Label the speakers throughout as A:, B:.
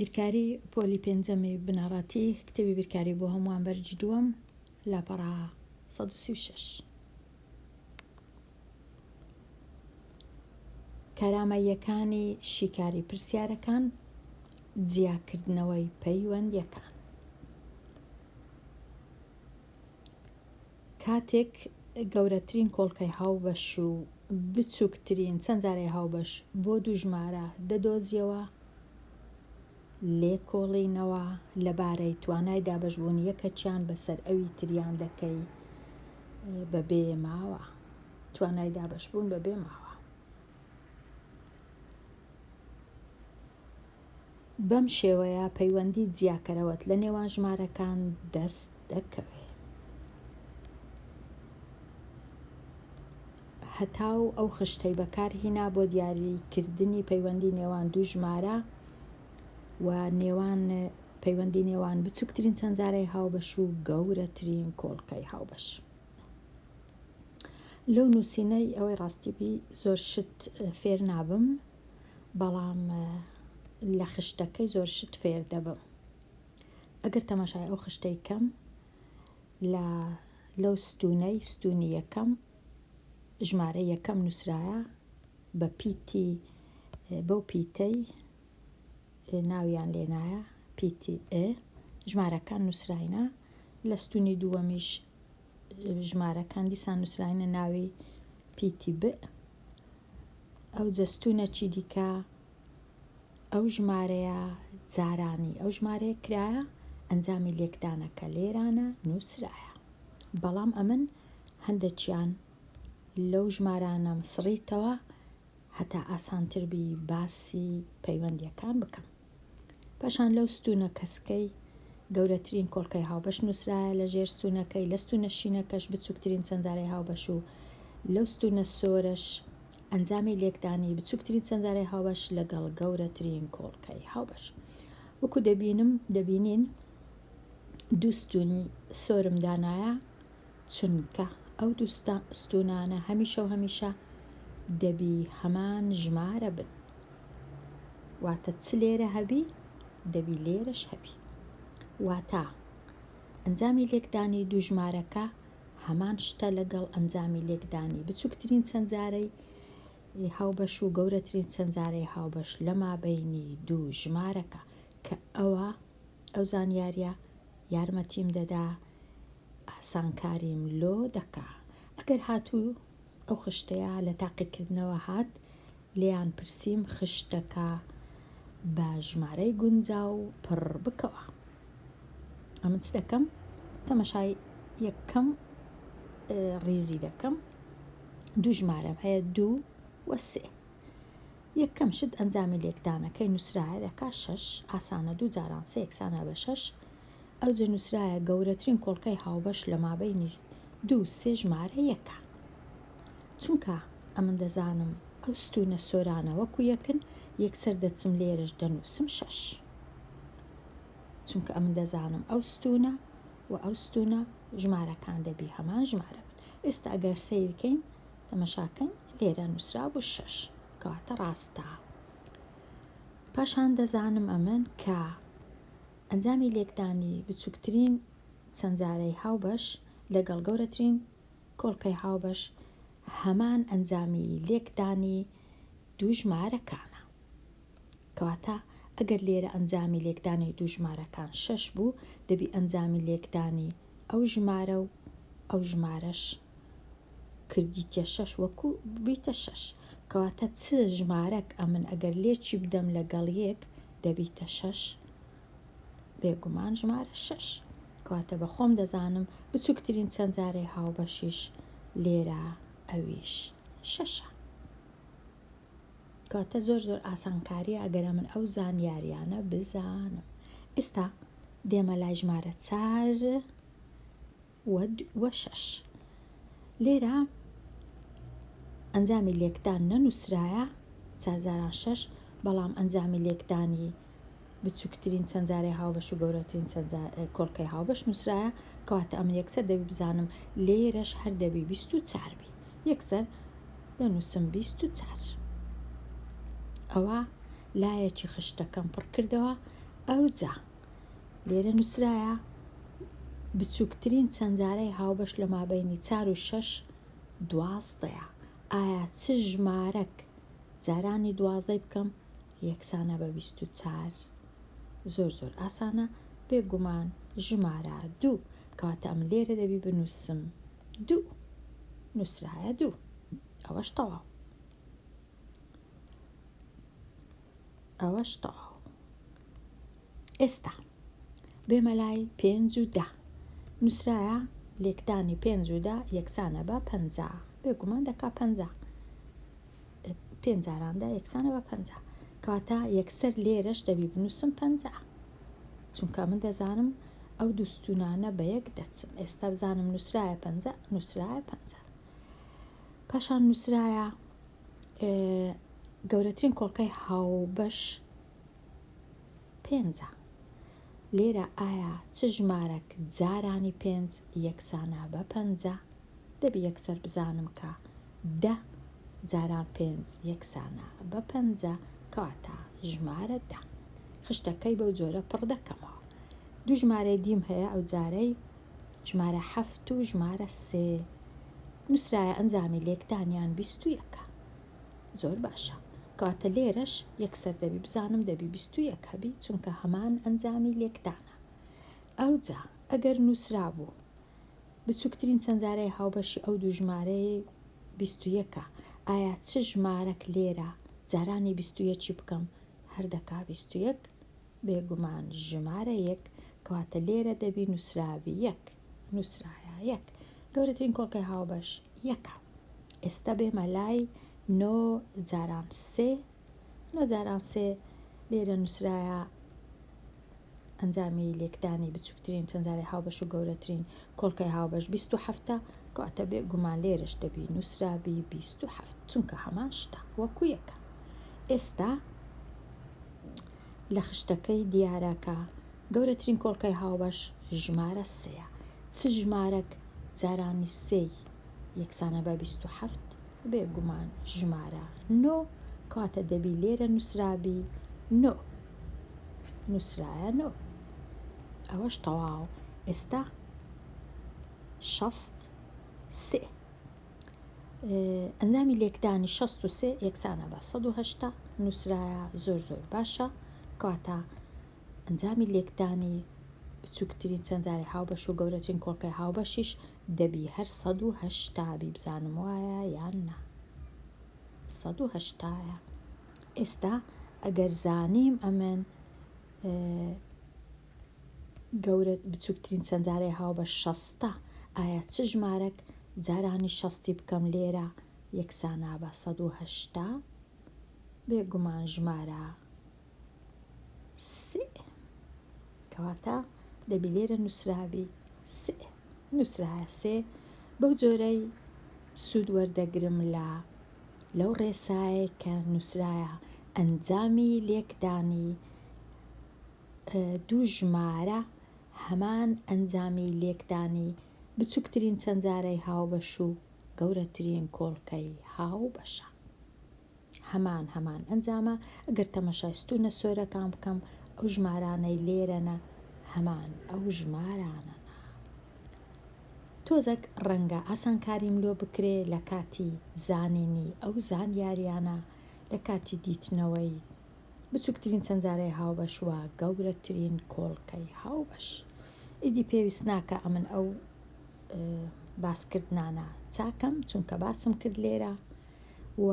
A: بیرکاری پۆلی پێنجەمی بنەڕەتی کتێبی بیرکاری بۆ هەمووان بەرگی دووەم لاپەڕە 136. کارامەییەکانی شیکاری پرسیارەکان، جیاکردنەوەی پەیوەندییەکان. کاتێک گەورەترین کۆڵکەی هاوبەش و بچووکترین چەند جارەی هاوبەش بۆ دوو ژمارە دەدۆزیەوە، لێکۆڵینەوە لەبارەی توانای دابەشبوونی یەکەکیان بەسەر ئەوی تریان دەکەی بەبێ ماوە. توانای دابەشبوون بەبێ ماوە. بەم شێوەیە پەیوەندی جیاکەرەوەت لە نێوان ژمارەکان دەست دەکەوێ. هەتاو ئەو خشتەی بەکار هینا بۆ دیاری کردنی پەیوەندی نێوان دوو ژمارە و نێوان پەیوەندی نێوان بچووکترین چەند جارەی هاوبەش و گەورەترین کۆڵکەی هاوبەش. لەو نووسینەی ئەوەی ڕاستی بی زۆر شت فێر نابم بەڵام لە خشتەکەی زۆر شت فێر دەبم ئەگەر تەماشای ئەو خشتەی کەم لە لەو ستونەی ستونی یەکەم ژمارە یەکەم نووسرایە بە پیتی بەو پیتەی ناویان لێنایە پیتی ئ ژمارەکان نووسراینە لە ستونی دووەمیش ژمارەکان دیسان نووسراینە ناوی پیتی ب ئەوجە ستونەکی دیکە ئەو ژمارەیە جارانی ئەو ژمارەیە کرایە ئەنجامی لێکدانەکە لێرانە نووسرایە بەڵام ئەمن هەندەکیان لەو ژمارانەم سڕیتەوە هەتا ئاسانتر بی باسی پەیوەندیەکان بکەم. پاشان لەو ستوونە کەسکەی گەورەترین کۆڵکەی هاوبەش نووسرایە لە ژێر ستوونەکەی، لە ستوونە شینەکەش بچووکترین چەندجارەی هاوبەش و لەو ستوونە سۆرەش ئەنجامی لێکدانی بچووکترین چەندجارەی هاوبەش لەگەڵ گەورەترین کۆڵکەی هاوبەش. وەکو دەبینم دەبینین دوو ستوونی سۆرم دانایە چونکە ئەو دوو ستوونانە هەمیشە و هەمیشە دەبی هەمان ژمارە بن. واتە چ لێرە هەبی دەبی لێرەش هەبی. واتە ئەنجامی لێکدانی دوو ژمارەکە هەمان شتە لەگەڵ ئەنجامی لێکدانی بچووکترین چەند جارەی هاوبەش و گەورەترین چەند جارەی هاوبەش لە مابەینی دوو ژمارەکە کە ئەوە ئەو زانیاریە یارمەتیم دەدا ئاسانکاریم لۆ دەکا ئەگەر هاتوو ئەو خشتەیە لە تاقیکردنەوە هات لێیان پرسیم خشتەکە بە ژمارەی گونجاو پڕ بکەوە. ئەمن چ دەکەم؟ تەمەشای یەکەم ڕیزی دەکەم. دوو ژمارەم هەیە دوو و سێ. یەکەم شت ئەنجامی لێکدانەکەی نووسرایە دەکا شەش ئاسانە دوو جاران سێ یەکسانە بە شەش ئەوجە نووسرایە گەورەترین کۆڵکەی هاوبەش لە مابەینی دوو سێ ژمارە یەکە. چونکە ئەمن دەزانم ئەو ستوونە سۆرانە وەکو یەکن یەکسەر دەچم لێرەش دەنووسم شەش. چونکە ئەمن دەزانم ئەو ستوونە و ئەو ستوونە ژمارەکان دەبی هەمان ژمارە بن. ئێستا ئەگەر سەیر کەین تەمەشا کەین لێرە نووسرابوو شەش کەواتە ڕاستە. پاشان دەزانم ئەمن کە ئەنجامی لێکدانی بچووکترین چەند جارەی هاوبەش لەگەڵ گەورەترین کۆڵکەی هاوبەش هەمان ئەنجامی لێکدانی دوو ژمارەکانە. کەواتە ئەگەر لێرە ئەنجامی لێکدانی دوو ژمارەکان شەش بوو، دەبی ئەنجامی لێکدانی ئەو ژمارە و ئەو ژمارەش کردیتە شەش وەکو بیتە شەش. کەواتە چ ژمارەک ئەمن ئەگەر لێکی بدەم لەگەڵ یەک دەبیتە شەش؟ بێگومان ژمارە شەش. کەواتە بە خۆم دەزانم بچووکترین چەند جارەی هاوبەشیش لێرە ئەویش شەشە. کەواتە زۆر زۆر ئاسانکاریە ئەگەر ئەمن ئەو زانیاریانە بزانم. ئێستا دێمە لای ژمارە چار و شەش. لێرە ئەنجامی لێکدان نەنووسرایە، چار جاران شەش، بەڵام ئەنجامی لێکدانی بچووکترین چەند جارەی هاوبەش و گەورەترین چەند کۆڵکەی هاوبەش نووسرایە، کەواتە ئەمن یەکسەر دەبی بزانم لێرەش هەر دەبی 24 بی. یەکسەر دەنووسم 24. ئەوە لایەکی خشتەکەم پڕ کردەوە. ئەوجا لێرە نووسرایە بچووکترین چەندجارەی هاوبەش لە مابەینی چار و شەش دوازدەیە. ئایا چ ژمارەک جارانی دوازدەی بکەم یەکسانە بە 24؟ زۆر زۆر ئاسانە بێگومان ژمارە دوو. کەواتە ئەمن لێرە دەبی بنووسم دوو. نووسرایە دوو. ئەوەش تەواو. ئەوەش تەواو. ئێستا بێمە لای پێنج و دە. نووسرایە لێکدانی پێنج و دە یەکسانە بە 50. بێگومان دەکا 50. پێنج جاران دە یەکسانە بە 50. کەواتە یەکسەر لێرەش دەبی بنووسم 50. چونکە من دەزانم ئەو دوو ستوونانە بە یەک دەچن. ئێستا بزانم نووسرایە 50، نووسرایە 50. پاشان نووسرایە گەورەترین کۆڵکەی هاوبەش پێنجە. لێرە ئایا چ ژمارەک جارانی پێنج یەکسانە بە 50؟ دەبی یەکسەر بزانم کە دە جاران پێنج یەکسانە بە 50، کەواتە ژمارە دە. خشتەکەی بەو جۆرە پڕ دەکەمەوە. دوو ژمارەی دیم هەیە ئەو جارەی ژمارە حەفت و ژمارە سێ نووسرایە ئەنجامی لێکدانیان 21ە. زۆر باشە. کەواتە لێرەش یەکسەر دەبی بزانم دەبی 21 هەبی چونکە هەمان ئەنجامی لێکدانە. ئەوجا ئەگەر نووسرابوو بچووکترین چەندجارەی هاوبەشی ئەو دوو ژمارەیەی 21ە، ئایا چ ژمارەک لێرە جارانی 21ی بکەم هەر دەکا 21؟ بێگومان ژمارە یەک، کەواتە لێرە دەبی نووسرابی یەک، نووسرایە یەک. گەورەترین کۆڵکەی هاوبەش یەکە. ئێستا بێمە لای نۆ جاران سێ، نۆ جاران سێ لێرە نووسرایە ئەنجامی لێکدانی بچووکترین چەندجارەی هاوبەش و گەورەترین کۆڵکەی هاوبەش 27ە، کەواتە بێگومان لێرەش دەبی نووسرابی 27 چونکە هەمان شتە وەکو یەکە. ئێستا لە خشتەکەی دیارە کە گەورەترین کۆڵکەی هاوبەش ژمارە سێیە. چ ژمارەک جارانی سێی یەکسانە بە 27؟ بێگومان ژمارە نۆ. کەواتە دەبی لێرە نووسرابی نۆ. نووسرایە نۆ. ئەوەش تەواو. ئێستا شەست سێ. ئەنجامی لێکدانی 63 یەکسانە بە 180 نووسرایە زۆر زۆر باشە. کەواتە ئەنجامی لێکدانی بچووکترین چەندجارەی هاوبەش و گەورەترین کۆڵکەی هاوبەشیش دەبی هەر 180 بی بزانم وایە یان نا. 180یە. ئێستا ئەگەر زانیم ئەمن گەورە بچووکترین چەندجارەی هاوبەش شەستە، ئایا چ ژمارەک جارانی شەستی بکەم لێرە یەکسانە بە 180؟ بێگومان ژمارە سێ. کەواتە دەبی لێرە نووسرابی سێ. نووسرایە سێ. بەو جۆرەی سوود وەردەگرم لە لەو ڕێسایەی کە نووسرایە ئەنجامی لێکدانی دوو ژمارە هەمان ئەنجامی لێکدانی بچووکترین چەندجارەی هاوبەش و گەورەترین کۆڵکەی هاوبەشە. هەمان هەمان ئەنجامە، ئەگەر تەمەشای ستوونە سۆرەکان بکەم ئەو ژمارانەی لێرەنە هەمان ئەو ژمارانەنە. تۆزەک ڕەنگە ئاسانکاریم لۆ بکرێ لە کاتی زانینی ئەو زانیاریانە، لە کاتی دیتنەوەی بچوکترین چەندجارەی هاوبەش و گەورەترین کۆڵکەی هاوبەش. ئیدی پێویست ناکا ئەمن ئەو باسکردنانە چاکەم چونکە باسم کرد لێرە و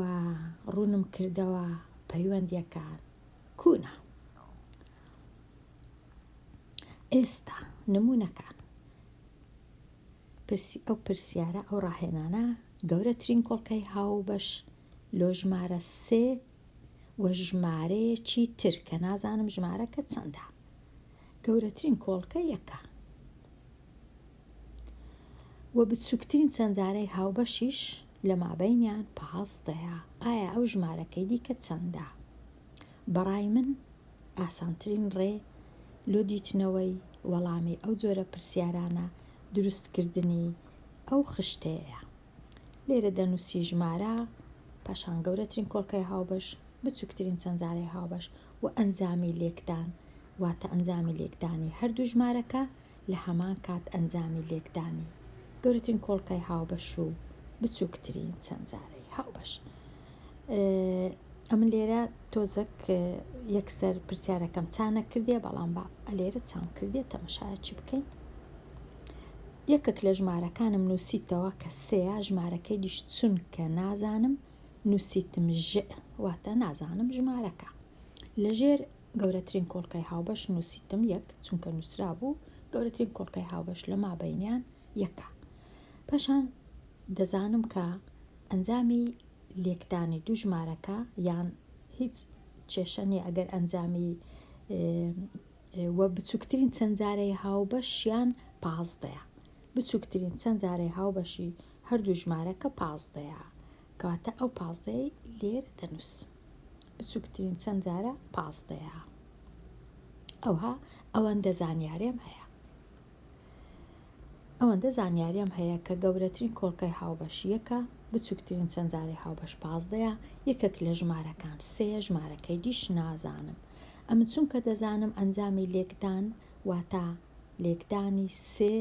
A: ڕوونم کردەوە پەیوەندیەکان کوونە. ئێستا نمونەکان پرسی ئەو پرسیارە ئەو ڕاهێنانە گەورەترین کۆڵکەی هاوبەش لۆ ژمارە سێ و ژمارەیەکی تر کە نازانم ژمارەکە چەندە. گەورەترین کۆڵکە یەکە و بچووکترین چەندجارەی هاوبەشیش لە مابەینیان پازدەیە. ئایا ئەو ژمارەکەی دیکە چەندە؟ بەڕای من ئاسانترین ڕێ لۆ دیتنەوەی وەڵامی ئەو جۆرە پرسیارانە دروستکردنی ئەو خشتەیەیە. لێرە دەنووسی ژمارە، پاشان گەورەترین کۆڵکەی هاوبەش، بچووکترین چەندجارەی هاوبەش و ئەنجامی لێکدان. واتە ئەنجامی لێکدانی هەردوو ژمارەکە لە هەمان کات ئەنجامی لێکدانی گەورەترین کۆڵکەی هاوبەش و بچووکترین چەندجارەی هاوبەش. ئەمن لێرە تۆزەک یەکسەر پرسیارەکەم چا نەکردێ بەڵام با لێرە چام کردێ تەمەشایەکی بکەین. یەکێک لە ژمارەکانم نووسیتەوە کە سێیە ژمارەکەی دیش چونکە نازانم نووسیتم ژ واتە نازانم ژمارەکە لەژێر گەورەترین کۆڵکەی هاوبەش نووسیتم یەک چونکە نووسرابوو گەورەترین کۆڵکەی هاوبەش لە مابەینیان یەکە پاشان دەزانم کە ئەنجامی لێکدانی دوو ژمارەکە یان هیچ کێشە نییە ئەگەر ئەنجامی و بچووکترین چەند جارەی هاوبەشیان پازدەیە بچووکترین چەند جارەی هاوبەشی هەردوو ژمارەکە پازدەیە کەواتە ئەو پازدەیەی لێرە دەنووسم بچووکترین چەند جارە پازدەیە ئەوها ئەوەندە زانیاریم هەیە ئەوەندە زانیاریم هەیە کە گەورەترین کۆڵکەی هاوبەش یەکە بچووکترین چەند جارەی هاوبەش پازدەیە یەکێک لە ژمارەکان سێیە ژمارەکەی دیش نازانم ئەمن چونکە دەزانم ئەنجامی لێکدان واتە لێکدانی سێ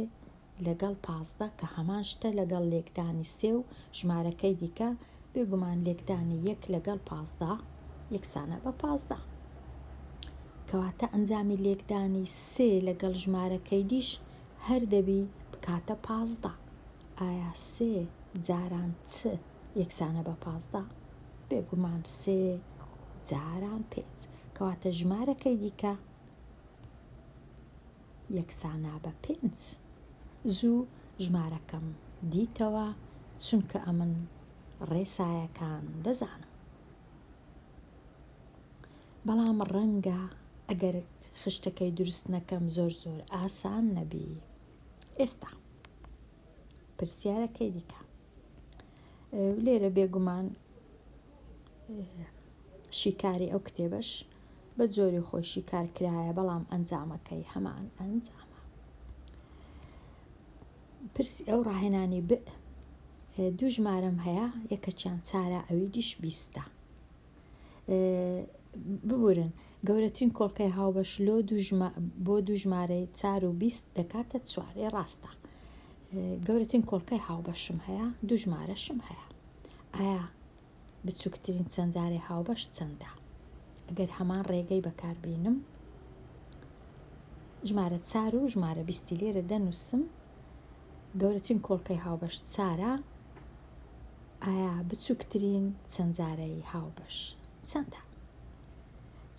A: لەگەڵ 15 کە هەمان شتە لەگەڵ لێکدانی سێ و ژمارەکەی دیکە، بێگومان لێکدانی یەک لەگەڵ 15 یەکسانە بە 15. کەواتە ئەنجامی لێکدانی سێ لەگەڵ ژمارەکەی دیش هەر دەبی بکاتە 15. ئایا سێ جاران چ یەکسانە بە 15؟ بێگومان سێ جاران پێنج. کەواتە ژمارەکەی دیکە یەکسانە بە پێنج. زوو ژمارەکەم دیتەوە چونکە ئەمن ڕێسایەکان دەزانم. بەڵام ڕەنگە ئەگەر خشتەکەی دروست نەکەم زۆر زۆر ئاسان نەبی. ئێستا پرسیارەکەی دیکە لێرە بێگومان شیکاری ئەو کتێبەش بە جۆری خۆی شیکار کرایە بەڵام ئەنجامەکەی هەمان ئەنجامە. پرسی ئەو ڕاهێنانی ب دوو ژمارەم هەیە یەکەچیان چارە ئەوی دیش بیستە ببورن گەورەترین کۆڵکەی هاوبەش لۆ بۆ دوو ژمارەی چار و 20 دەکاتە چوارێ ڕاستە گەورەترین کۆڵکەی هاوبەشم هەیە دوو ژمارەشم هەیە ئایا بچووکترین چەند جارەی هاوبەش چەندە؟ ئەگەر هەمان ڕێگەی بەکاربینم ژمارە چار و ژمارە بیستی لێرە دەنووسم گەورەترین کۆڵکەی هاوبەش چارە ئایا بچووکترین چەند جارەی هاوبەش چەندە؟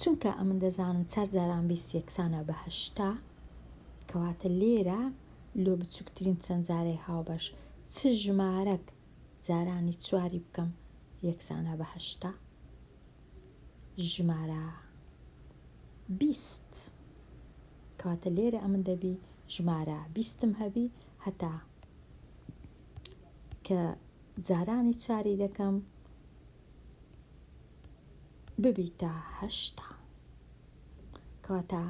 A: چونکە ئەمن دەزانم چار جاران 20 یەکسانە بە هەشتا کەواتە لێرە لۆ بچووکترین چەند جارەی هاوبەش چ ژمارەک جارانی چواری بکەم یەکسانە بە 80 ژمارە 20 کەواتە لێرە ئەمن دەبی ژمارە بیستم هەبی هەتا کە جارانی چاری دەکەم ببیتە هەشتا کەواتە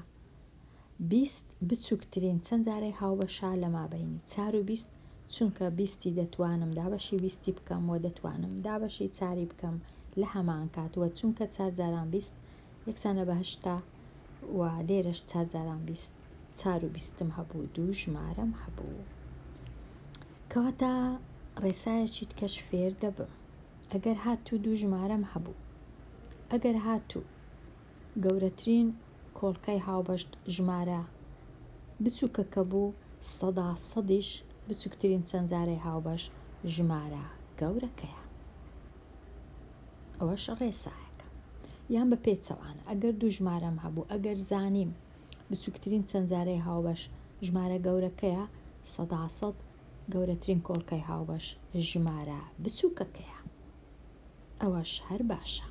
A: 20 بچووکترین چەند جارەی هاوبەشە لە مابەینی چار و 20 چونکە بیستی دەتوانم دابەشی بیستی بکەم و دەتوانم دابەشی چاری بکەم لە هەمان کات و چونکە چار جاران 20 یەکسانە بە هەشتا و لێرەش چار جاران 20 چار و بیستم هەبوو دوو ژمارەم هەبوو. کەواتە ڕێسایەکی تکەش فێر دەبم ئەگەر هاتوو دوو ژمارەم هەبوو ئەگەر هاتوو گەورەترین کۆڵکەی هاوبەش ژمارە بچووکەکە بوو سەدا سەدیش بچووکترین چەند جارەی هاوبەش ژمارە گەورەکەیە. ئەوەش ڕێسایەکە. یان بە پێچەوانە ئەگەر دوو ژمارەم هەبوو ئەگەر زانیم بچووکترین چەند جارەی هاوبەش ژمارە گەورەکەیە سەدا سەد گەورەترین کۆڵکەی هاوبەش ژمارە بچووکەکەیە. ئەوەش هەر باشە.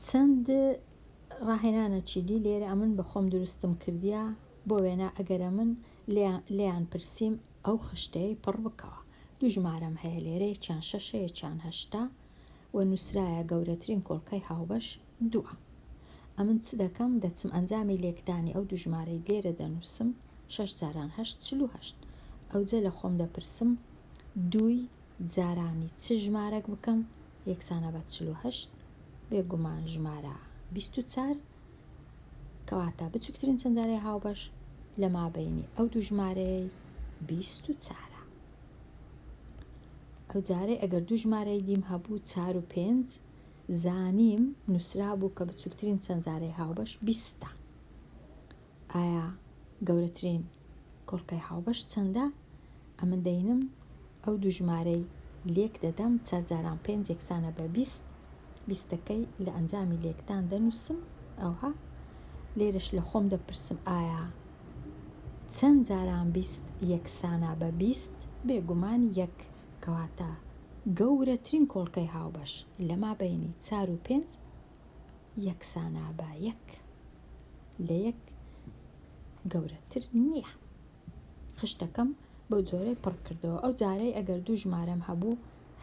A: چەند ڕاهێنانەکی دی لێرە ئەمن بە خۆم دروستم کردیە بۆ وێنە ئەگەر ئەمن لێیان پرسیم ئەو خشتەیەی پڕ بکەوە دوو ژمارەم هەیە لێرە یەکیان شەشە یەکیان هەشتە و نووسرایە گەورەترین کۆڵکەی هاوبەش دووە ئەمن چ دەکەم دەچم ئەنجامی لێکدانی ئەو دوو ژمارەی لێرە دەنووسم شەش جاران هەشت 48 ئەوجە لە خۆم دەپرسم دووی جارانی چ ژمارەک بکەم یەکسانە بە 48. بێگومان ژمارە 24. کەواتە بچووکترین چەندجارەی هاوبەش لە مابەینی ئەو دوو ژمارەیەی 24ە. ئەو جارەی ئەگەر دوو ژمارەی دیم هەبوو چار و پێنج زانیم نووسرابوو کە بچووکترین چەندجارەی هاوبەش بیستە. ئایا گەورەترین کۆڵکەی هاوبەش چەندە؟ ئەمن دەینم ئەو دوو ژمارەی لێک دەدەم، چار جاران پێنج یەکسانە بە 20، بیستەکەی لە ئەنجامی لێکدان دەنووسم ئەوها. لێرەش لە خۆم دەپرسم ئایا چەند جاران 20 یەکسانە بە 20؟ بێگومان یەک. کەواتە گەورەترین کۆڵکەی هاوبەش لە مابەینی چار و پێنج یەکسانە بە یەک، لە یەک گەورەتر نییە. خشتەکەم بەو جۆرەی پڕ کردەوە. ئەو جارەی ئەگەر دوو ژمارەم هەبوو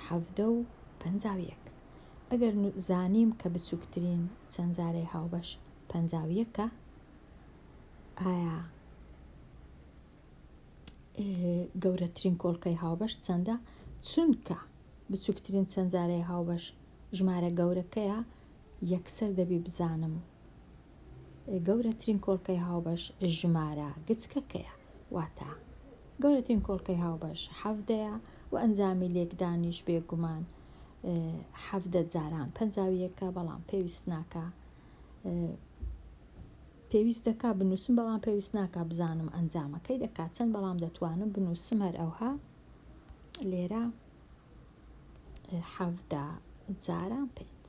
A: 17 و 51، ئەگەر زانیم کە بچووکترین چەند جارەی هاوبەش 51ە، ئایا گەورەترین کۆڵکەی هاوبەش چەندە؟ چونکە بچووکترین چەند جارەی هاوبەش ژمارە گەورەکەیە، یەکسەر دەبی بزانم گەورەترین کۆڵکەی هاوبەش ژمارە گچکەکەیە، واتە گەورەترین کۆڵکەی هاوبەش 17یە و ئەنجامی لێکدانیش بێگومان 17 جاران 51ە، بەڵام پێویست ناکا، پێویست دەکا بنووسم، بەڵام پێویست ناکا بزانم ئەنجامەکەی دەکات چەند، بەڵام دەتوانم بنووسم هەر ئەوها لێرە 17 جاران پێنج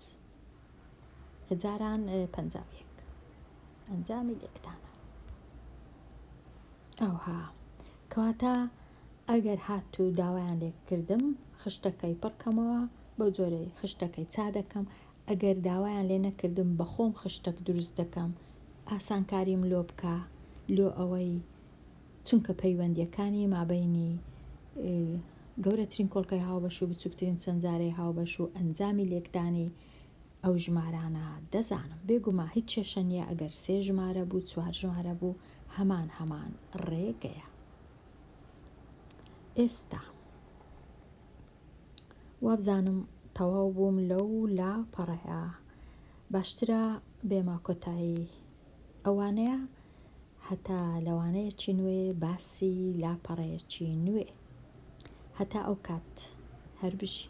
A: جاران 51 ئەنجامی لێکدانە ئەوها. کەواتە ئەگەر هاتوو داوایان لێکردم خشتەکەی پڕکەمەوە، بەو جۆرەی خشتەکەی چا دەکەم. ئەگەر داوایان لێ نەکردم بەخۆم خشتەک دروست دەکەم، ئاسانکاریم لۆ بکە لۆ ئەوەی چونکە پەیوەندیەکانی مابەینی گەورەترین کۆڵکەی هاوبەش و بچوکترین چەند جارەی هاوبەش و ئەنجامی لێکدانی ئەو ژمارانە دەزانم. بێگوما هیچ کێشە نیە ئەگەر سێ ژمارە بوو چوار ژمارە بوو هەمان هەمان ڕێگەیە. ئێستا وابزانم تەواو بووم لەو لاپەڕەیە، باشترە بێمە کۆتایی ئەوانەیە هەتا لەوانەیەکی نوێ باسی لاپەڕەیەکی نوێ. هەتا ئەو کات هەر بژی.